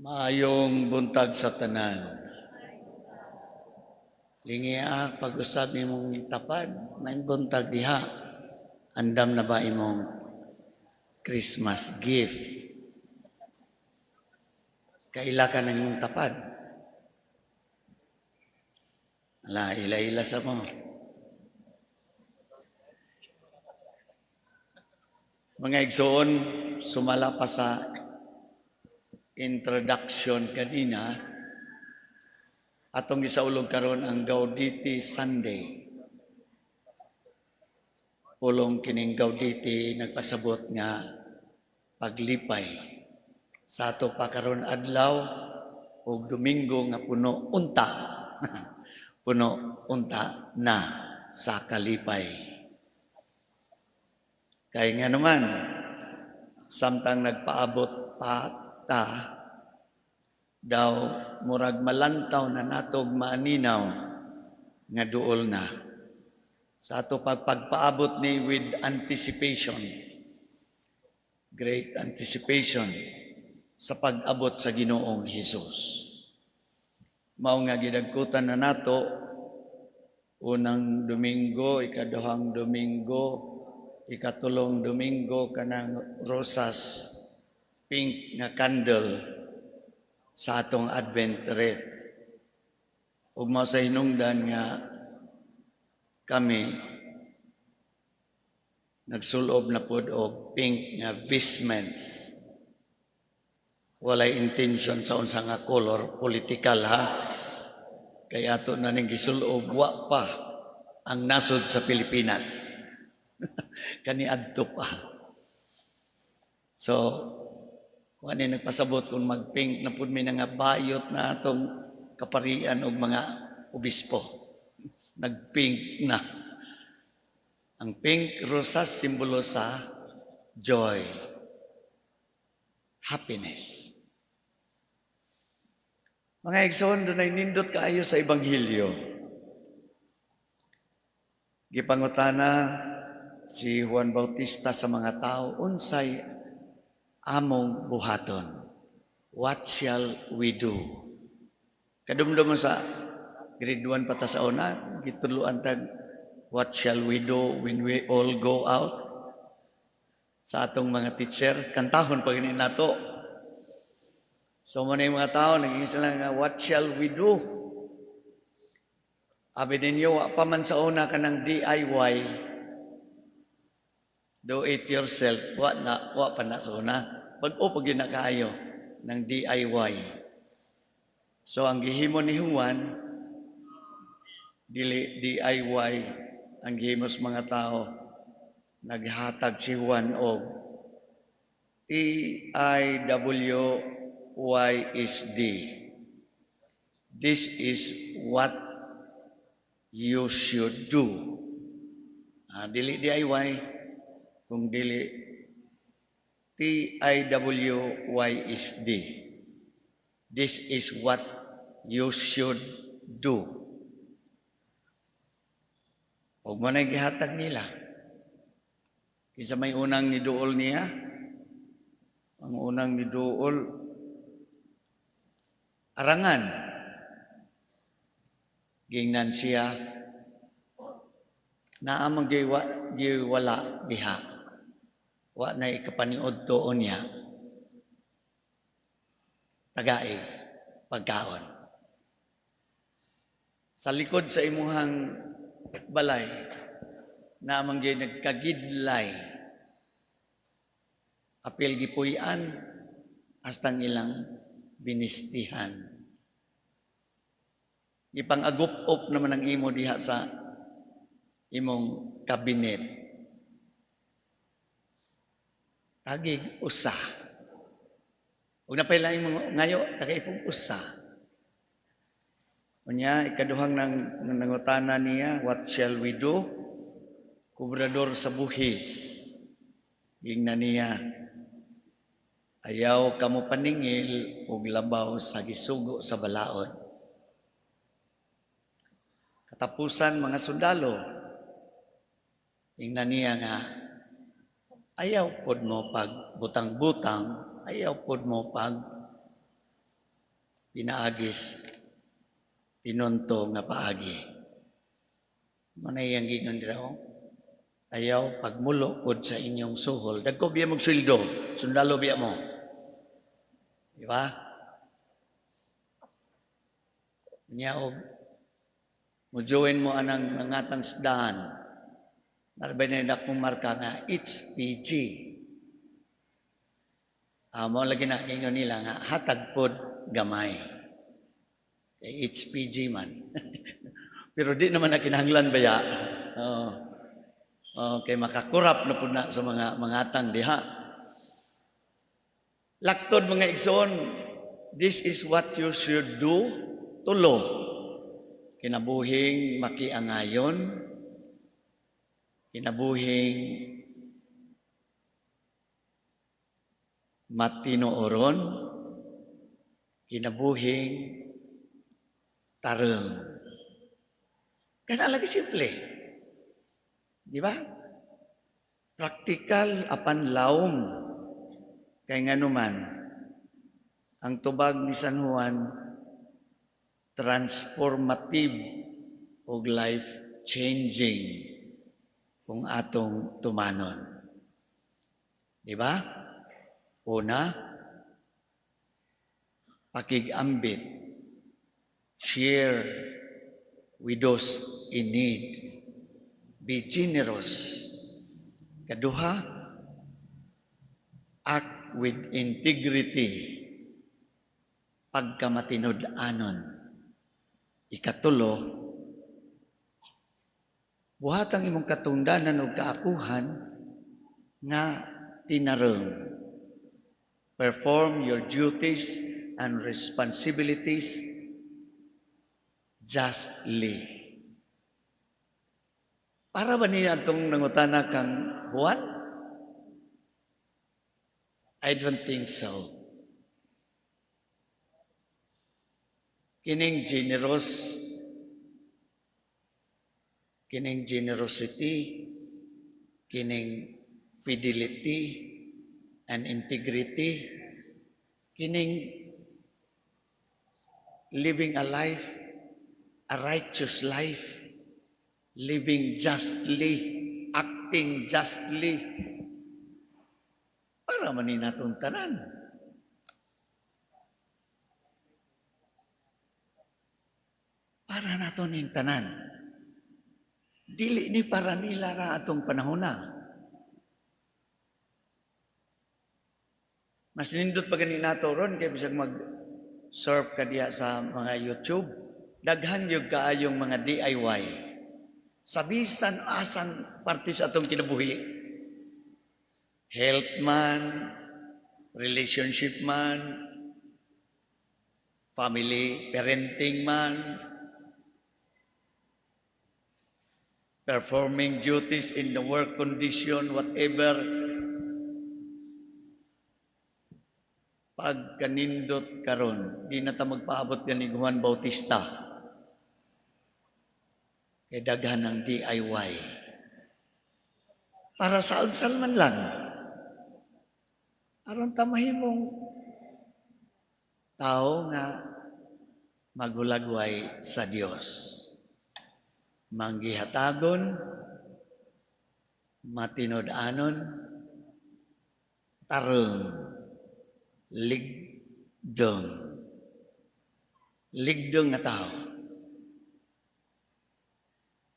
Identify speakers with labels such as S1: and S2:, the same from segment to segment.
S1: Maayong buntag sa tanan. Lingia, pag-usab imong tapad, maayong buntag diha. Andam na ba imong Christmas gift? Kaila ka ng imong tapad? Ala, ila-ila sa mo. Mga igsoon, sumala pa sa introduction kanina, atong gisaulog karon ang Gaudete Sunday. Pulong kining Gaudete nagpasabot nga paglipay. Sa ato pa karon adlaw ug Domingo nga puno unta. Puno unta na sa kalipay. Kay nga naman, samtang nagpaabot pa ta, daw murag malantaw na natog maaninaw nga duol na. Sa ato pagpaabot ni with anticipation, great anticipation sa pag-abot sa Ginoong Hesus. Mao nga gidagkutan na nato unang Domingo, ikaduhang Domingo, ikatulong Domingo kanang rosas pink nga candle sa atong Advent wreath. Ug mao sa hinungdan nga kami nagsulob na pod og pink nga vestments. Walay intention sa unsa nga color, political ha. Kay ato na ning gisulob wa pa ang nasod sa Pilipinas. Kaniadto pa. So, wa ni nagpasabot kung mag-pink na pud mi nga bayot na atong kaparian og mga obispo. Nag-pink na. Ang pink rosas simbolo sa joy, happiness. Mga igsoon, dunay nindot kaayo sa Ebanghelyo. Gipangutana si Juan Bautista sa mga tao, unsay among buhaton? What shall we do? Kadumdum mo sa grade 1 pa ta sa una, gitudloan tag what shall we do when we all go out? Sa atong mga teacher, kantahon pa gani nato. So mo na yung mga tao, naging sila nga, what shall we do? Abi ninyo, wa pa man sa una kanang DIY, do it yourself, wa na, wa pa na sa una. Bag-o pa gyud na kaayo ng DIY. So ang gihimo ni Juan, dili DIY ang gihimo sa mga tao. Naghatag si Juan og TIWYSD. This is what you should do. Dili DIY, kung dili TIWYSD. This is what you should do. Ug mo na gihatag nila. Kinsa may unang niduol niya? Ang unang niduol, arangan. Gingnan siya, naa man giwala diha. Wa na ikapaniod tuon niya. Tagay pagkaon. Sa likod sa imuhang balay, naa man gyud nagkagidlay. Apil gipuy-an hastang ilang binistihan. Ipang-agup-op naman ang imo diha sa imong kabinet. Tagig usa. Ug napay imong ngayo, tagay pong usa. Unya, ikaduhang nang nangutana niya, what shall we do? Kubrador sa buhis. Gingna niya, ayaw kamo paningil og labaw sa gisugo sa balaod. Katapusan mga sundalo, ingna niya nga, ayaw pod mo pag butang-butang, ayaw pod mo pag Pinaagis tinunto nga paagi. Mao na iyang giingon dira, oh. Ayaw pagmulo pod sa inyong suhol. Dagko biya mong sweldo, sundalo biya mo. Di ba? Nya og mo join mo anang nangatang sdahan. Narbay na akong marka nga HPG. Ah, mao lagi na ingon nila nga hatag pod gamay. Kay HPG man. Pero di naman na kinahanglan baya. Oo. Okay, makakurap na pud na sa mga mangatang diha. Laktod, mga igsoon, this is what you should do. Tulo. Kinabuhing makiangayon, kinabuhing matinuoron, kinabuhing tarong. Kana lagi simple. Di ba? Practical apan lawom. Kay nganuman, ang tubag ni San Juan transformative ug life-changing kung atong tumanon. Di ba? Una, pakigambit, share with those in need, be generous. Kaduha, act with integrity, pagkamatinud-anon. Ikatulo, buhatang imong katungdanan ug kaakuhan nga tinarong. Perform your duties and responsibilities justly. Para ba niya itong nangutana kang Juan? I don't think so. Kining generosity, kining fidelity and integrity, kining living a life, a righteous life, living justly, acting justly, para man ni natong tanan. Para nato ning tanan. Dili ni para nila ra atong panahona. Mas nindot pa gani nato ron kay bisag mag-surf ka diha sa mga YouTube, daghan gyud kaayong mga DIY. Sa bisan asang parte sa atong kinabuhi. Health man, relationship man, family, parenting man, performing duties in the work condition, whatever. Pagkanindot karon, di na ta magpaabot ni Juan Bautista. Kay daghan ng DIY. Para sa unsal man lang. Aron ta mahimong tao nga magulagway sa Dios. Manggihatagon, matinud-anon, tarong, ligdong. Ligdong nga tao.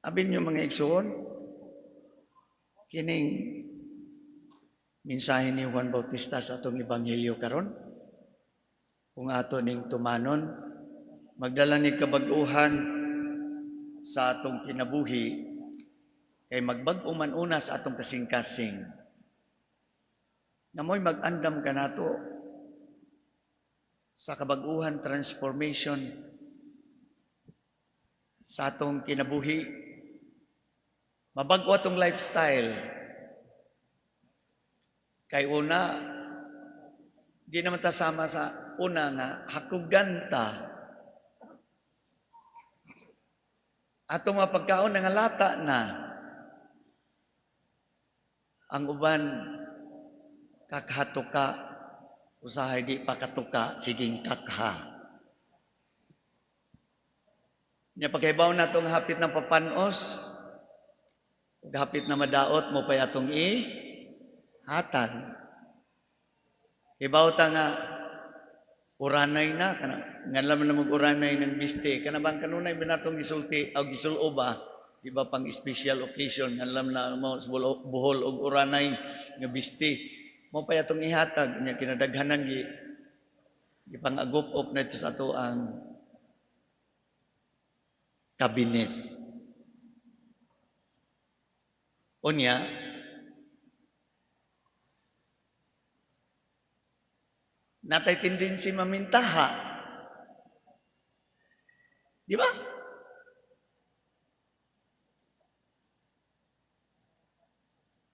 S1: Abin niyo, mga igsoon, kining mensahe ni Juan Bautista sa atong ebanghelyo karon, kung ato ning tumanon, magdala ni kabag-uhan sa atong kinabuhi, kay magbag-o man una sa atong kasing-kasing. Namoy mag-andam kanato sa kabag-uhan, transformation sa atong kinabuhi. Mabag-o atong lifestyle. Kay una, di naman ta sama sa una nga hakugan ta. Atong mga pagkaon nangalata na. Ang uban kakhatuka, usahay di pa katuka, siging kakha. Nya pagkahibaw nato nga hapit ng papanos, ug hapit na madaot, mao pay atong ihatag. Hibaw ta nga uranay na kana nganlan man mo uranay ng biste kana bang kanunay ba natong gisulti o gisulo ba, di ba, pang special occasion, nganlan na mo sa buhol og uranay nga biste, mao pay atong ihatag. Nya kinadaghanan gi gipang-agup-op na ito sa ato ang kabinet. Unya, natay tendency mamintaha. Di ba?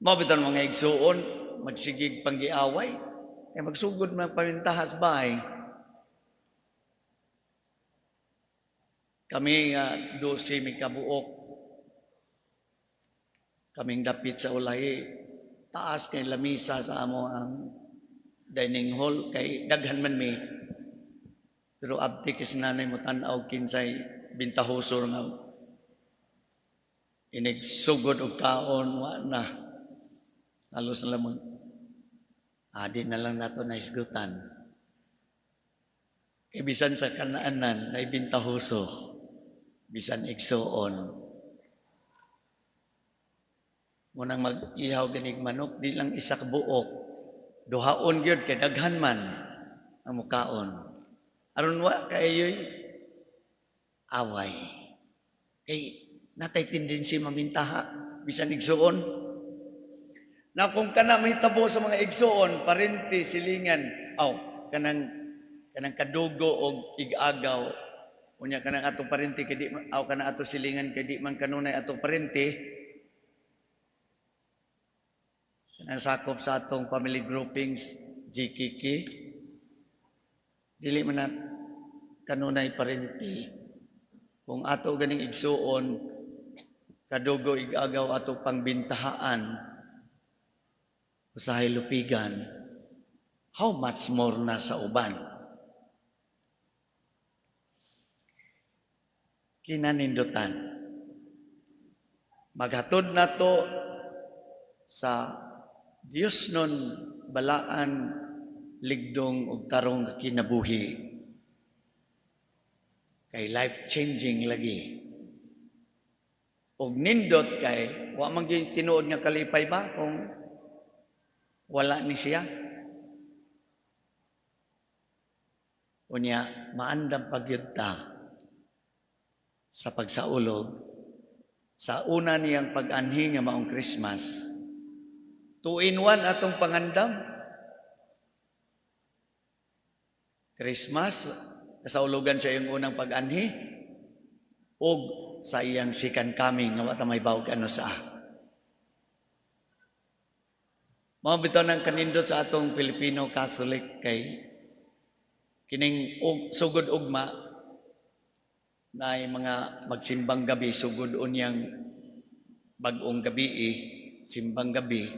S1: Mao bitaw mga igsuon, magsigig panggiaway, kay magsugod man pamintaha sa bahay. Kami nga 12 mi kabuok, kaming dapit sa ulahi, taas kay lamisa sa amo ang dining hall kay daghan man mi. Pero abti kay si nanay mo tan-aw kinsay bintahusor nga inig sugod og kaon, wa na. Halos na lang mag adi na lang nato na isgutan. Kay bisan sa kanaanan na ibintahuso, bisan igsuon. Munang mag-ihaw ganig manok, di lang isa ka buok. Duhaon gyud kay daghan man ang mukaon. Aron wa kayo'y away. Kay natay tendency mamintaha bisan igsuon. Na kung kana mahitabo sa mga igsuon, parente, silingan, aw, kanang kadugo og igagaw, unya kanang atong parente kay di aw kanang atong silingan kay di man kanunay atong parente, kanang sakop sa atong family groupings GKK, dili man na kanunay parente. Kung ato ganing igsuon, kadugo igagaw ato pangbintahaan, usahay lupigan, how much more na sa uban? Kinanindutan. Maghatod na to sa Diyos nun balaan, ligdong ug tarong nga kinabuhi. Kay life-changing lagi. Og nindot kay wa man gyud tinuod nga kalipay ba kung wala ni siya. Unya maandam pagyud ta sa pagsaulog sa una niyang pag-anhi nga maong Christmas. 2 in 1 atong pangandam. Christmas, kasaulugan siya yung unang pag-anhi, ug sa iyang second coming nga wa ta may bawog ano sa. Mao bitaw nang kanindot sa atong Filipino Catholic kay kining sugod ugma na mga magsimbang gabi, sugod unyang bag-ong gabi, simbang gabi.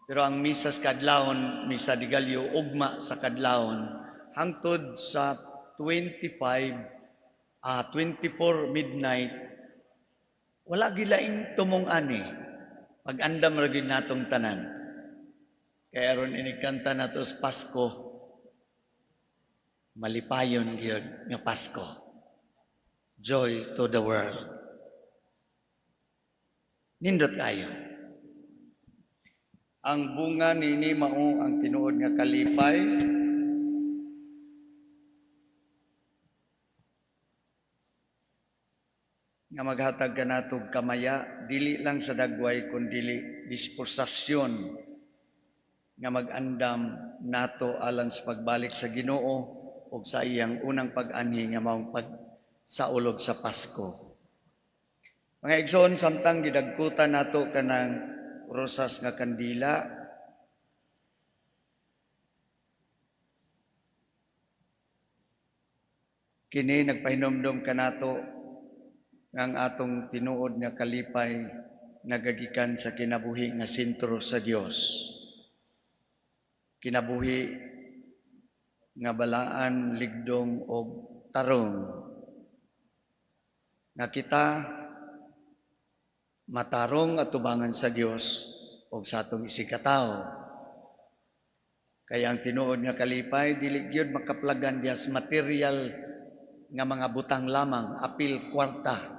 S1: Pero ang misa sa kadlawon, misa de Gallo, ugma sa kadlawon, hangtod sa 24 midnight, wala gilaing tumong ani. Pag-andam ra gyud natong tanan. Kaya aron inikanta nato sa Pasko, malipayon gyud nga Pasko. Joy to the world. Nindot kayo. Ang bunga nini mao ang tinuod nga kalipay, nga maghatag kanatog kamaya, dili lang sa dagway kun dili disposasyon nga mag-andam nato alang sa pagbalik sa Ginoo ug sa iyang unang pag-anhi nga maong pagsaulog sa Pasko. Mga igsoon, samtang gidagkutan nato kanang rosas nga kandila, kini nagpahinomdom kanato nga ang atong tinuod nga kalipay nagagikan sa kinabuhi nga sentro sa Dios. Kinabuhi nga balaan, ligdong og tarong. Nga kita matarong atubangan sa Dios o sa atong isigkatawo. Kaya ang tinuod nga kalipay dili gyud makaplagan diha sa material nga mga butang lamang, apil kwarta.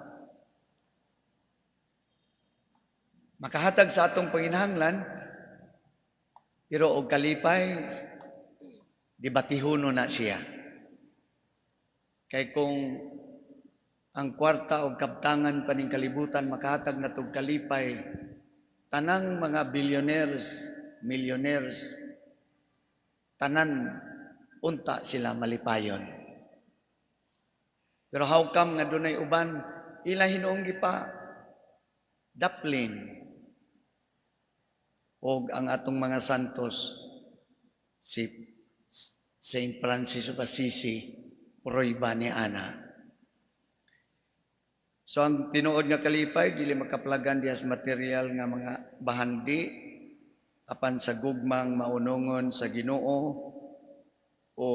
S1: Makahatag sa atong panginahanglan, pero og kalipay debatihono na siya. Kay kung ang kwarta o kabtangan paning kalibutan makahatag natog kalipay, tanang mga billionaires, millionaires, tanan unta sila malipayon. Pero how come nga dunay uban ila hinuong gipa daplin og ang atong mga santos, si Saint Francis of Assisi, prueba ni ana. So ang tinuod nga kalipay dili makaplagan diha sa material nga mga bahandi, apan sa gugmang maunongon sa Ginoo o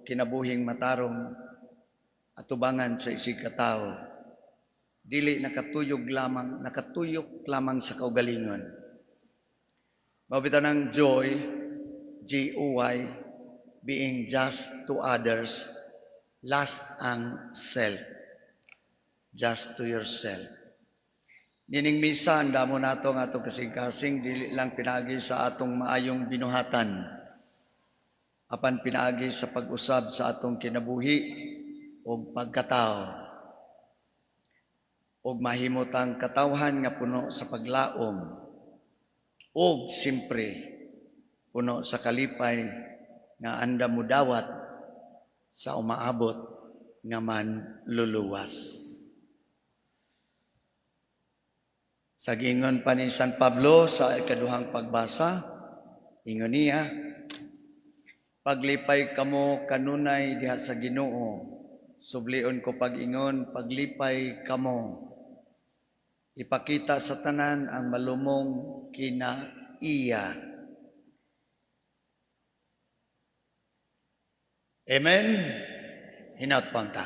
S1: kinabuhing matarong atubangan sa isig katawo. Dili nakatuyok lamang sa kaugalingon. Mao bitaw ng joy, Joy, being just to others, last ang self. Just to yourself. Nining misa, andamo nato ang atong kasing-kasing, dili lang pinaagi sa atong maayong binuhatan, apan pinaagi sa pag-usab sa atong kinabuhi o pagkatao. Og mahimutang katawhan nga puno sa paglaom og simpre puno sa kalipay nga andam modawat sa umaabot nga Manluluwas. Sa giingon pa ni San Pablo sa ikaduhang pagbasa, ingon niya, "Paglipay kamo kanunay diha sa Ginoo. Sublion ko pag-ingon, paglipay kamo. Ipakita sa tanan ang malumong kinaiya." Amen. Hinaut pa unta.